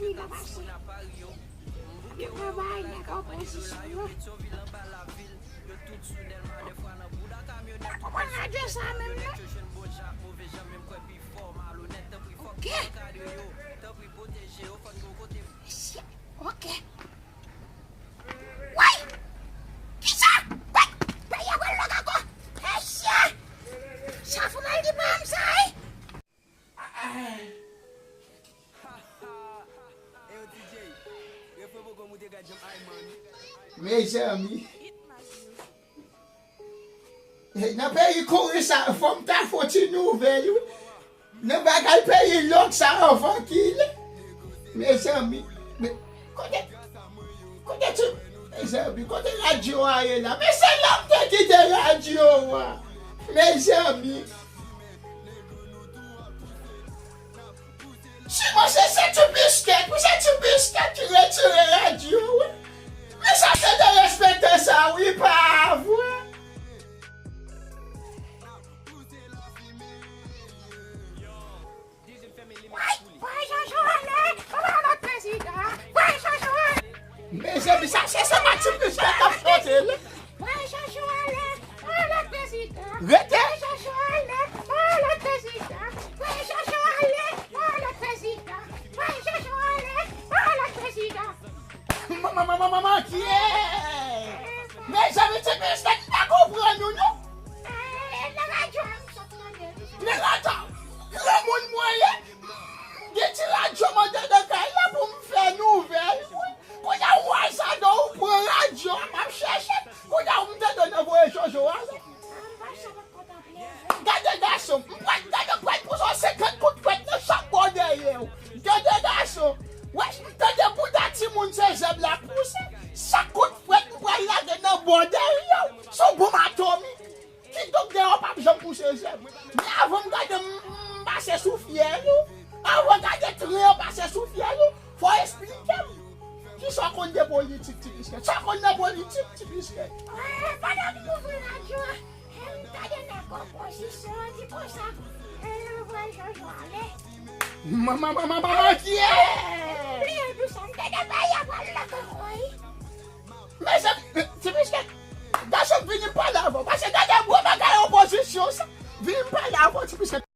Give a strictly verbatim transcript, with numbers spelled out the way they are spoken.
Li pa pase. Yo travay, nèg opozisyon yo. Mwen pa konprann radyo sa menm non. Ok. Mesye, ok. Woy! Kisa? Woy! Peyi a pral lòk ankò. Mesye! Sa fè mal di pran sa, wi. Mezanmi. Nan peyi kouri sa, fò m ta fè yon ti nouvèl, wi. Nan bagay peyi lòk sa anvan ki lè. Mezanmi. Men, kote, kote ti, mezanmi, kote radyo a ye la? Men se la m te kite radyo a. Mezanmi. Siman se, se ti biskèt, wi, se ti biskèt ki retire radyo, wi. Men sa se derespektan sa, wi, pa vre. Ay, voye Jojo ale, voye lòt prezidan, voye Jojo ale. Mezanmi, sa se, se pa ti biskèt k ap chante la. Voye Jojo ale, voye lòt prezidan. Rete. Voye Jojo ale, voye lòt prezidan. Voye Jojo ale, voye lòt prezidan. Voye Jojo ale, voye lòt prezidan. Manman, manman, manman, kiyè? Mezanmi, ti biskèt, m pa konprann ou non. Eh, nan radyo a, m sot tande li. Nan radyo, granmoun mwen ye. Gen ti radyo m andedan kay la pou m fè nouvèl, wi. Kounye a, ou al sa non, ou pran radyo a, m ap chèche. Kounye a, ou m tande nan voye Jojo a la. Gade gason, m pral gade, m pral pouse yon senkant kout pwèt nan chak bò dèyè w. Gade gason, wè, m tande bouda timoun se zèb la pouse. Chak kout pwèt m pral lage nan bò dèyè w. Se yon bonm atomik. Kidonk, dèyè w p ap janm pouse zèb. Men avan m gade, m, m pase sou fyèl ou. Avan gade tren an pase sou fyèl ou, fò w esplike m. Kisa w konn de politik, ti biskèt? Sa w konn nan politik, ti biskèt? Eh, pandan m ouvri radyo a, eh, m tande nèg opozisyon an di konsa, eh, voye Jojo ale. Manman, manman, manman, kiyè? M bliye tou sa, m tande peyi a pral lòk ankò, wi. Mezanmi, ti biskèt, gason, vini m pale avè w. Paske gade gwo bagay opozisyon sa. Vini m pale avè w, ti biskèt.